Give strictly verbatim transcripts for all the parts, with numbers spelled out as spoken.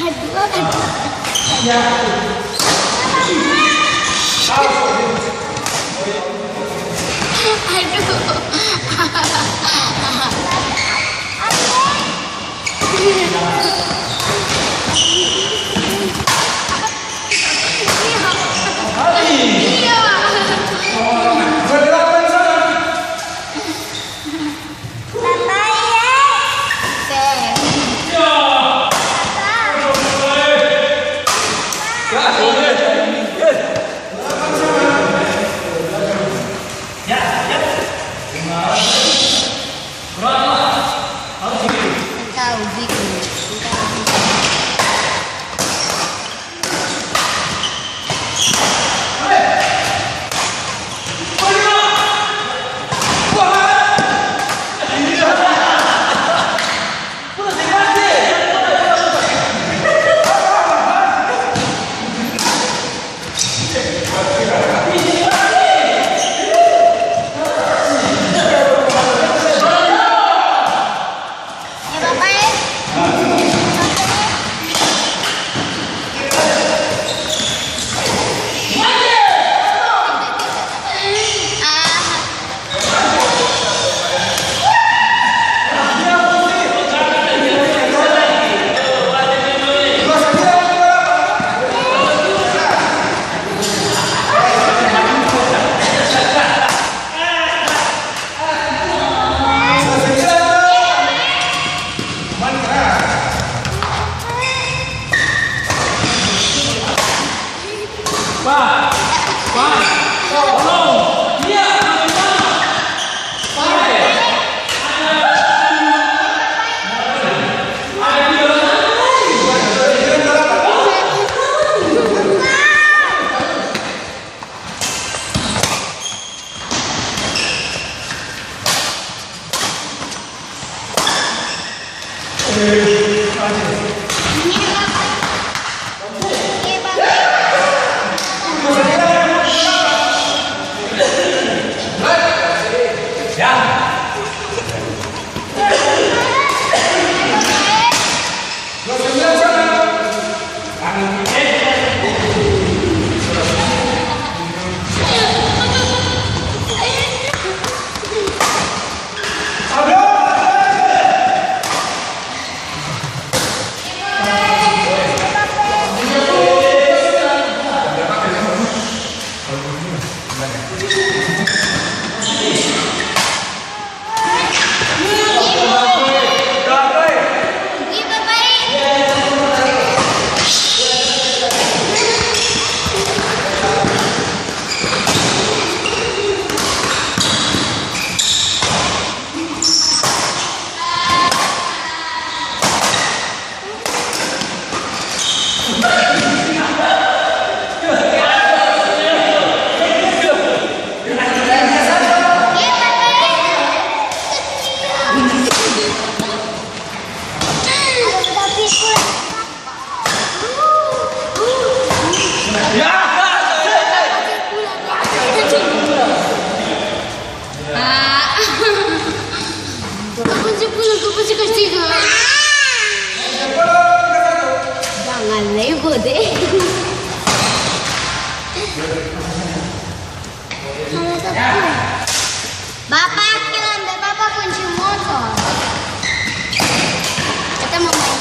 Aduh, aduh. Aduh. Iya. Papa, iya. Seng. Papa. Tahu, bikin. Ah. Kapan sih pulang? Kapan sih kelas tiga? Jangan nego deh. Bapa, kira ambe bapa kunci motor. Kita mau main.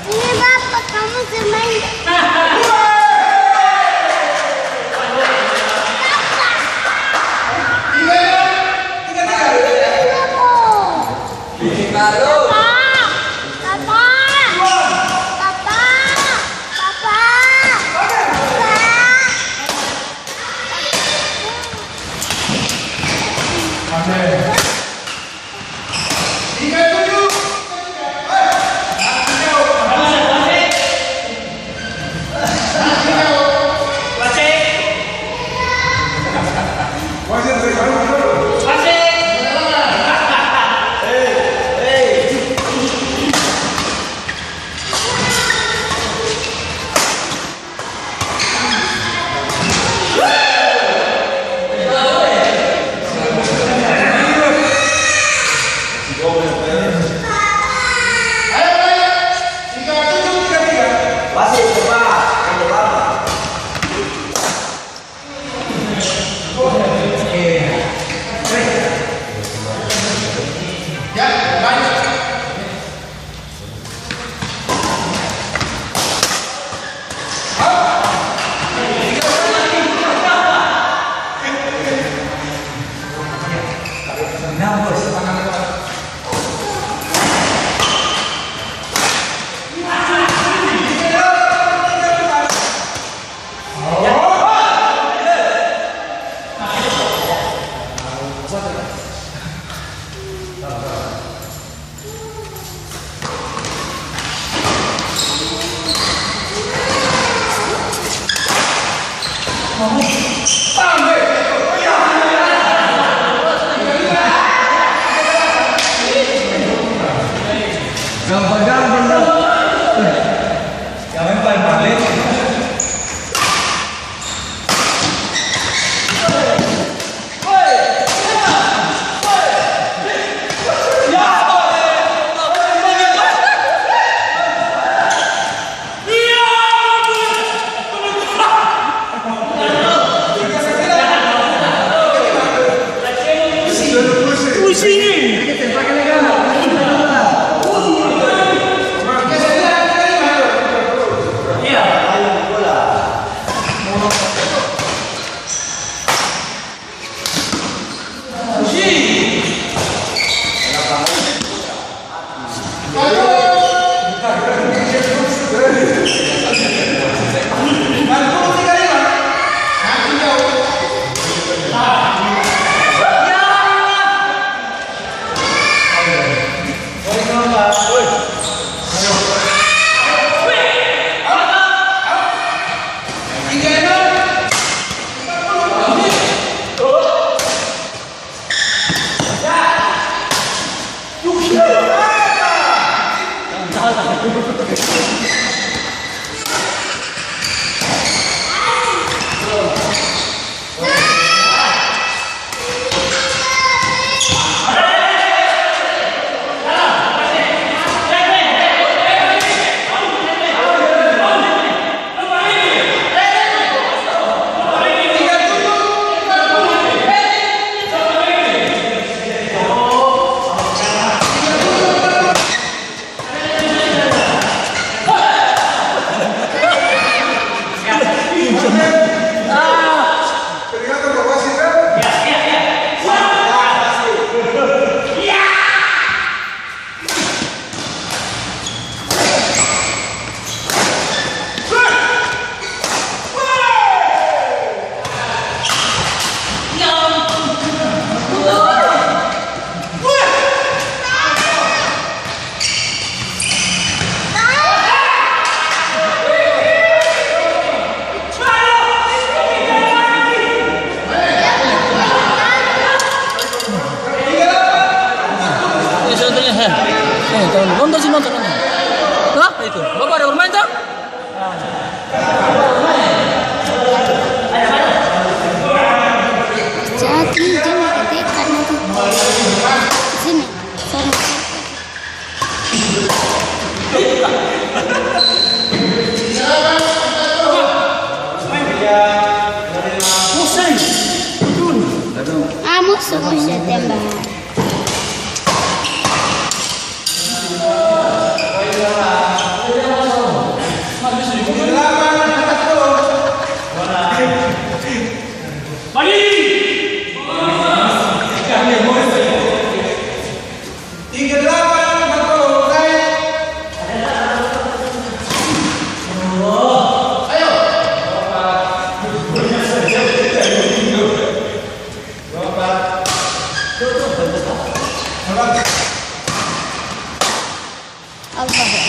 Ini bapak kamu sering main. Bapak. Bapak. Bapak. Bapak. Bapak. Gampang-gampang dong. Jangan paling-paling. Ah, musuh, musuh tembak. Allahu Akbar.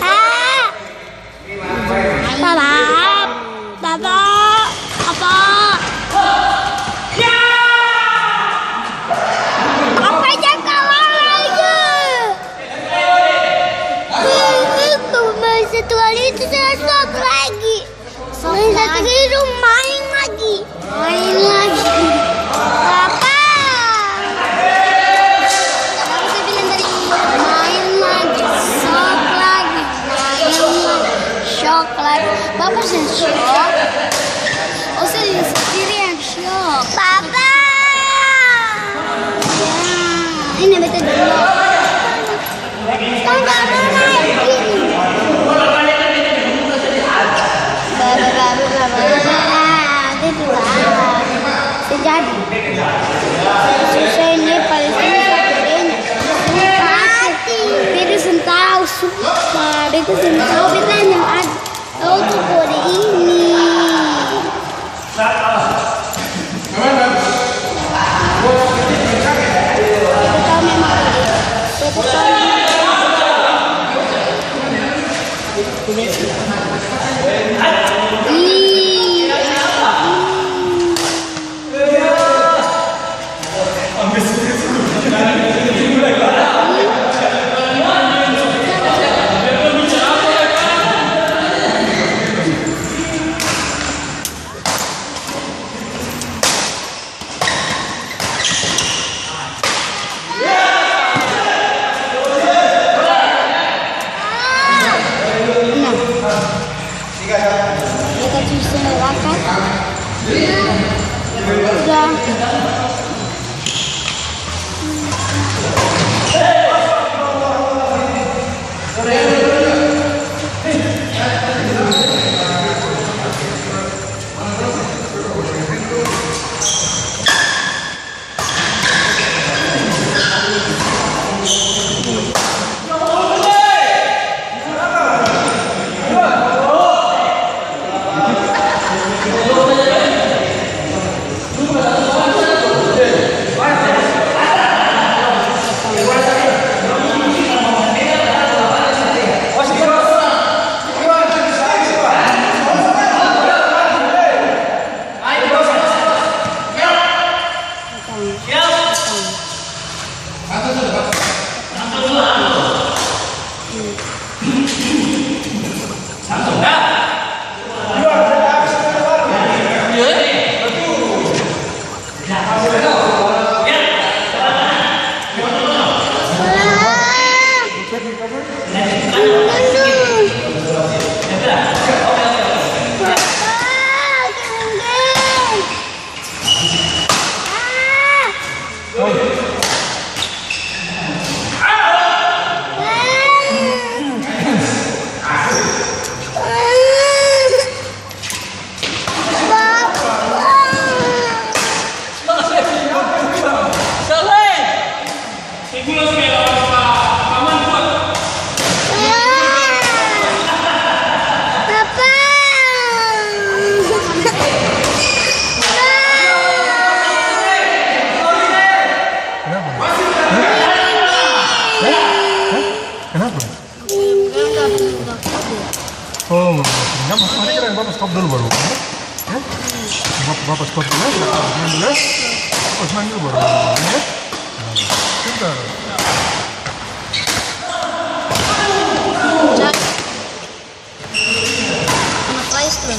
Ah. Baba, baba, apa? Apa jang kalah lagi? Itu, main satu kali itu saya stop lagi. Main satu kali itu main lagi. Main lagi. Papa. Kenapa saya bilang tadi? Main lagi. Shock lagi. Main lagi. Shock lagi. Papa sih shock. Oh, saya sendiri yang shock. Papa. Ya. Ini beta dulu. Baba, baba, baba. Ah, dia tuh, ah. Sejadi. Susah ini, paling susah gedenya. Sumpah. Beta seng tau, sumpah. Beta seng tau, beta hanya ada. Kau tuh kode ini. Kau memang kode. Kau tuh kode. Ih. Nah. Beta cuci sini rapat. Udah. Kenapa? Hah? Hah? Kenapa? Oh, kenapa? Mari kira Bapak stop dulu baru, ya? Ya? Bap-, Bapak stop dulu, ya? Bapak main dulu, ya? Bapak main dulu baru, ya? Sebentar. Anak Rais tuh.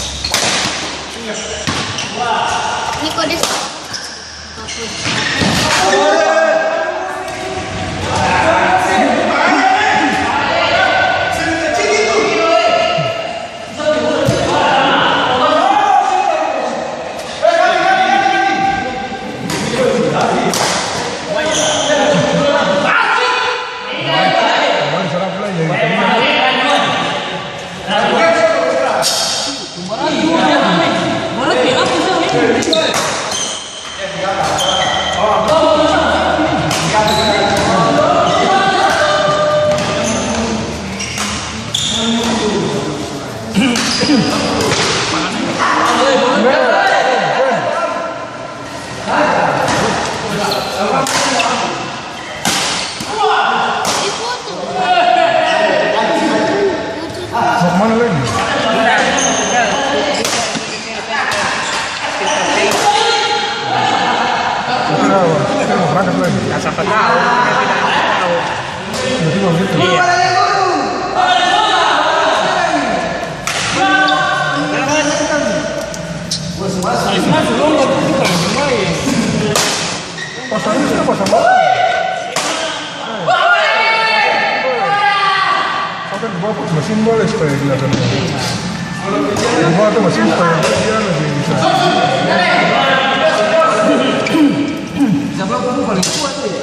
Mau kemana lagi? Sudah, sudah mau berangkat lagi. Ya, siapa tahu. Berarti mau gitu. Iya. Pasang ini sudah pasang batu. Pakai di bawah mesin boleh supaya kelihatan. Di bawah tuh mesin supaya dia lebih bisa. Siapa aku paling kuat ya?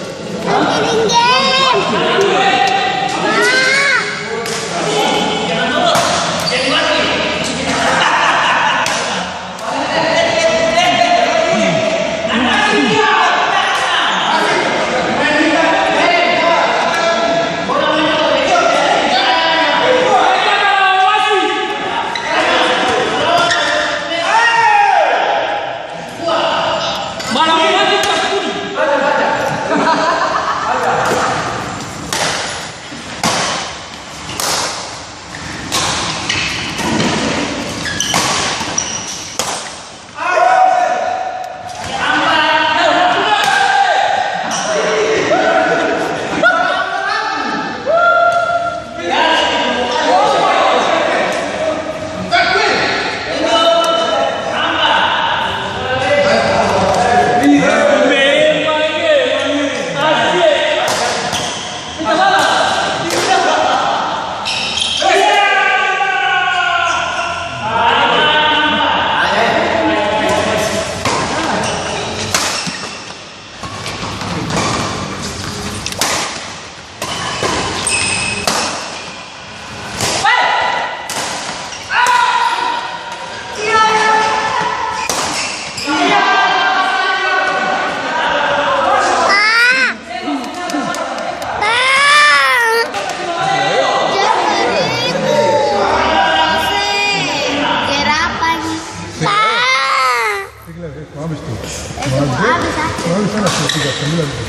Mau habis tuh. Mau habis, ah. Mau habis sana, sudah tiga sembilan tuh.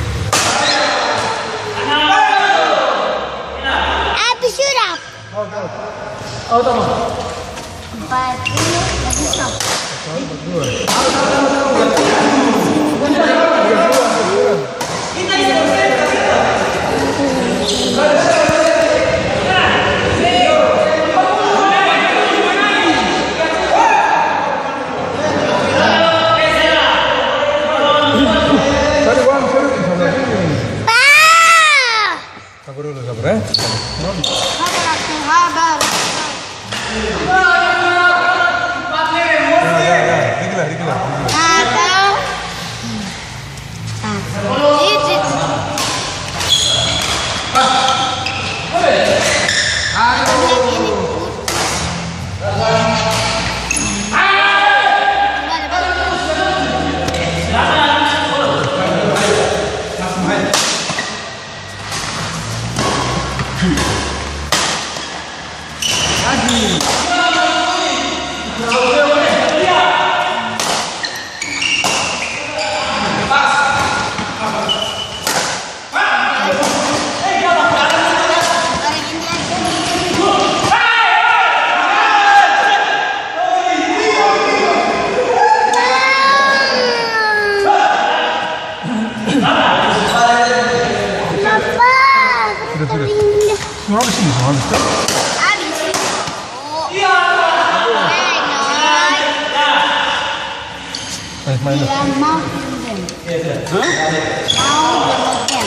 Habis sudah. Out, out. Out apa? Empat puluh, habis, stop. Empat dua. Sabar dulu, sabar, eh. Sabar, atuh, sabar. Ya, ya, ya. Regular, regular, regular. Sabar. Ah, ini, ini. Sudah, sudah. Semua habis ini, semua habis, kan? Habis. Oh. Iya. Oke, nice. Main, main. Dia mau pinjam. Hah? Mau pinjam.